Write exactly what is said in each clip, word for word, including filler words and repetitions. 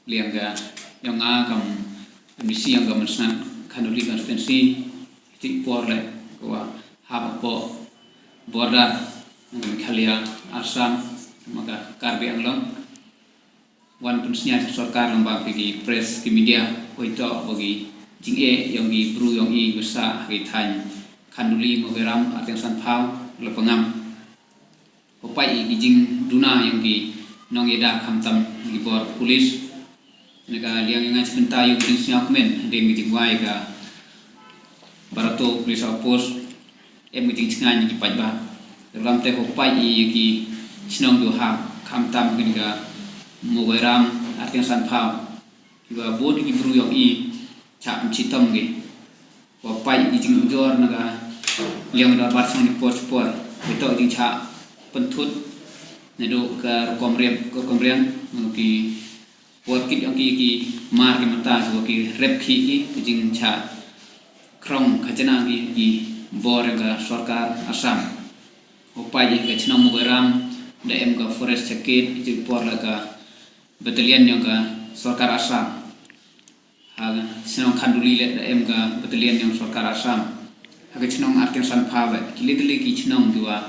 Liang ka yong nga kam M D C yong ka Mynsngat Khanduli constituency, iti por le ko wa hap apo border ng Meghalaya, Assam, ma ka Karbi Anglong. Wan pynsngiat sorkar lang ba ki press ki media, hoi to ba ki jing e yong ki bru yong i wasa ki than Khanduli, Mogeram, Artiang Sanphaw, Lapangam. Hopai i ki jingduna yong ki nong yada khamtam ki bor police. Naka liang yong nga chipenta yu ki jingsngiat kmen, hadien ki jingwai ka barato police outpost, em ki jingchngan ki paidbah. Ram te hopai i ki chnong du ha khamtam ki ka Mogeram, Artiang Sanphaw. Ki ba bun ki bru yong i chap chitom ki. Wa pai i jingujor na ka liang da bat sang ni por por. Ito i jingcha pentut. Nedo ka rukom riam, ka rukom riam. Ki por kit yong ki, ki mar ki mata, ki rep ki, ki jingcha krong khajana ki, ki bor ka sorkar Assam. Hopai i ka chnong Mogeram da em ka forest check gate, i por la ka battalion yong ka sorkar Assam. Ha chnong Khanduli le da em ka battalion yong sorkar Assam. Ha ka chnong Artiang Sanphaw le, ki le ki chnong ki wa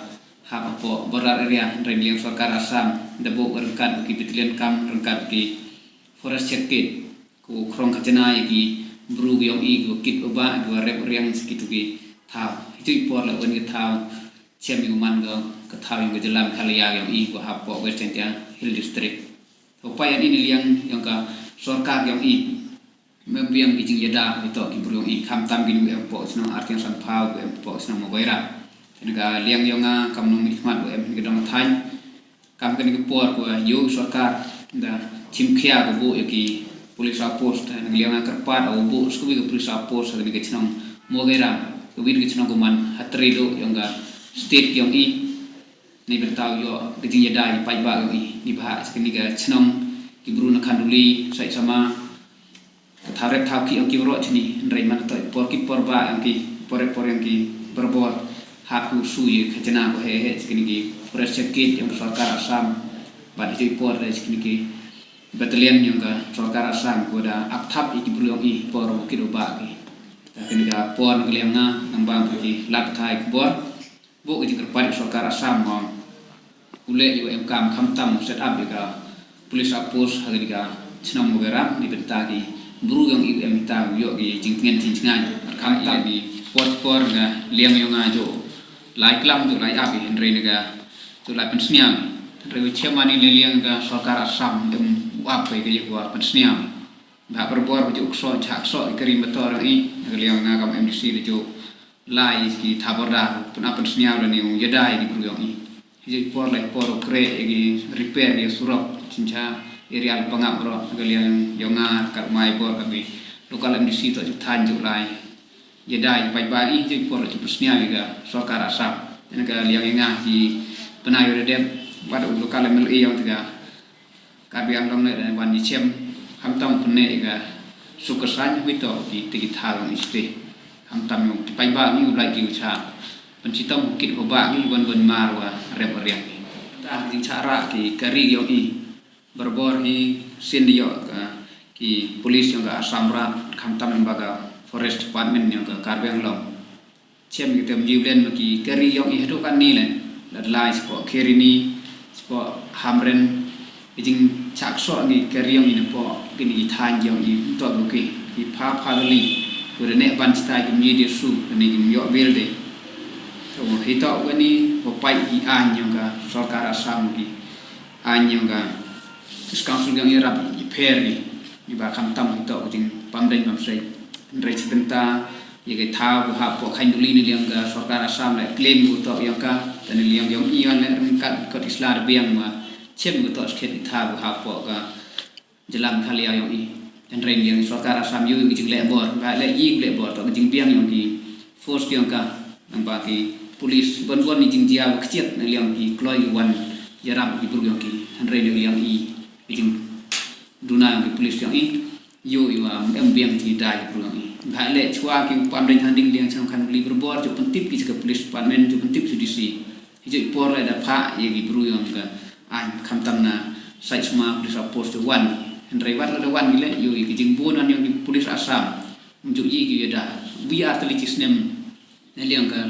ha apo border area, hynrei liang sorkar Assam da bo ryngkat ki battalion kam ryngkat ki forest check gate. Ko krong khajana i ki bru ki yong i, ko kit oba, ko rep riang siki tu ki thaw. Itu i por la wan ki thaw chem i man ka, ka thaw yong ka jylla Meghalaya yong i, ko ha apo West Jaintia Hill District. Hopai i ni liang yong ka sorkar yong i. Mem biang ki jingyada ito ki bru yong i, khamtam ki em po chnong Artiang Sanphaw, em po chnong Mogeram. Naka liang yong nga kam nong mi khmat em ki dong than. Kam kani ki por ko yo sorkar da chimkhia ko bo yo ki police outpost, naka liang nga kyrpad o bo skwi ki police outpost kani ki chnong Mogeram, ko win ki chnong ko man hatri do yong ka state yong i. Ni bertau yo ki jingyada i paidbah yong i, ni ba kani ka chnong ki bru na Khanduli, Saitsama, ka thaw rep thaw ki yong ki bro chini, hynrei man to por ki por ba yong ki, por por yong ki berbor hap ku su ye khajana ko he he chini ki forest check gate yong sorkar Assam. Bad i por de chini ki battalion yong ka sorkar Assam ko da ap thap i ki bru yong i por ki do ba ki. Kini ka por na ka liang nga nang bang ki lat thai ki bor. Bo ki jingkyrpad sorkar Assam mo. Ule i em kam khamtam set up i ka police outpost ha ka chnong Mogeram ni bynta ki bru yong i em ta yo ki jingtngen jingtngen khamtam ni por por nga liang yong nga jo lai klam jo lai ap i hynrei ni ka jo lai pynsngiang. Hynrei u chairman ni liang ka sorkar Assam em u ap ka yo pynsngiang. Ba berbor jo kso cha kso i kari motor i, ka liang nga kam M D C le jo lai ki thaw border pun ap pynsngiaw le ni u yada i ki bru yong i. Hi por lai por kre i ki repair i surok chincha area le pangap ro ka liang yong nga kat mai bor ka bi local M D C to ju than ju lai. Yada i paidbah i hi por ju pynsngiaw i ka sorkar Assam. Ka liang i nga ki pynai ro dep wat u local M L A yong tiga Karbi Anglong le da wan ni chem khamtam pynne i ka sukasan wi to ki tigi thal ni sti. Khamtam yong paidbah ni u lai ki u cha. Pynchitom kit ko ba ni wan wan mar wa rep riang ni. Ta jing cha ra ki kari yong i. Berbor hi sin yo ka ki police yong ka Assam ra khamtam ba ka forest department yong ka Karbi Anglong. Chem ki tem jiw len ma ki kari yong i hadu kan ni le. Lad lai spo kiri ni spo hamren. I jing chak so ngi kari yong i ne po kini ki than yong i to bu ki ki pha pha li. Ku de ne ban chita ki mi de su kini ki yo bil de. So hi to kani po pai ki an yong ka sorkar Assam ki an yong ka Council yong i rap i pher i ba khamtam hi to jing pam dai pam sei. Hynrei chi bynta i ka thaw ku hap po khain duli ni liang ka sorkar Assam le claim ku to yong ka tani liang yong i yon le ryngkat kot isla de biang ma chem ku to skhet i thaw ku hap po ka jylla Meghalaya yong i. Hynrei liang sorkar Assam yu ki jing le bor ba le i le bor to ki jing biang yong ki force yong ka nang ba ki police bon bon ni jing jia kchiat na liang ki kloi wan yarap ki bru yong ki. Hynrei liang i ki jing duna yong ki police yong i. Yo i wa em biang ti dai ruang i. Ba le chwa ki pam ding handing liang chang kan li berbor ju pentip ki ka police department ju pentip ju D C. Hi ju i por le da pha ye ki bru yong ka an khamtam na Saitsama police outpost ju wan. Hynrei wat la da wan ki leh ïoh ïa ki jingbun wan ïong ki police Assam. Ym ju ïoh ki ïa da. Wi ar tylli ki snem na liang ka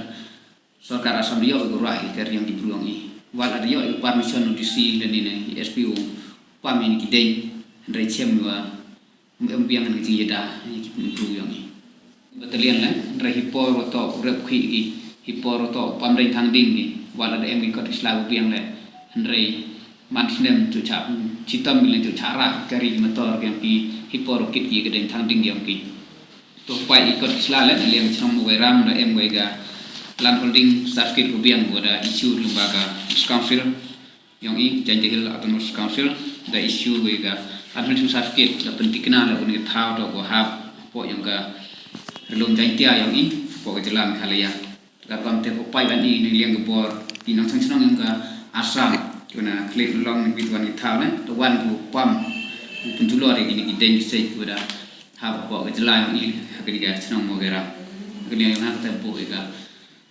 sorkar Assam ïoh ïa ka rah ïa ka ri ïong ki bru ïong i. Wat la da ïoh ïa ka permission u D C lane ne S P O. Pam ïa ki ding. Hynrei chem wa ym em biang ka jingïada ïa ki bru ïong i. Battalion leh, hynrei hi por wa toh u rep khih ki, hi por wa toh u pam ding thang ding ki, wat la da em ki kot ki sla u biang leh, hynrei man snem ju chah, chitom ki leh ju chah rah ka ri motor ki ïong ki, hi por wa kit ki ka ding thang ding ïong ki. To pait ki kot ki sla leh, na liang chnong Mawkairam da em wei ka land holding certificate u biang wa da issue lyngba ka Council. Ïong i, Jaintia Hills Autonomous Council, da issue wei ka administration certificate, da pyntikna la un ka thaw to ko hap, po ïong ka rilum Jaintia ïong i, po ka jylla Meghalaya. Ka kam te ko pai ban i ne liang ka bor, i nongchong chnong ïong ka Assam, ko na klik long ne bit wan ki thaw ne, to wan ko pam, ko pynjulor ïa ki ne ki deng ki sej ko da, hap po ka jylla ïong i, ha ka ni ka chnong Mawkairam. Ha ka ni ïong ha ka te bo ïa ka,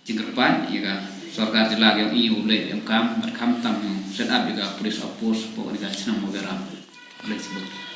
jingkyrpad ïa ka sorkar jylla ka ïong i u leh em kam bad kham tam u set up ïa ka police outpost po ka ni ka chnong Mawkairam. Leh sibuk.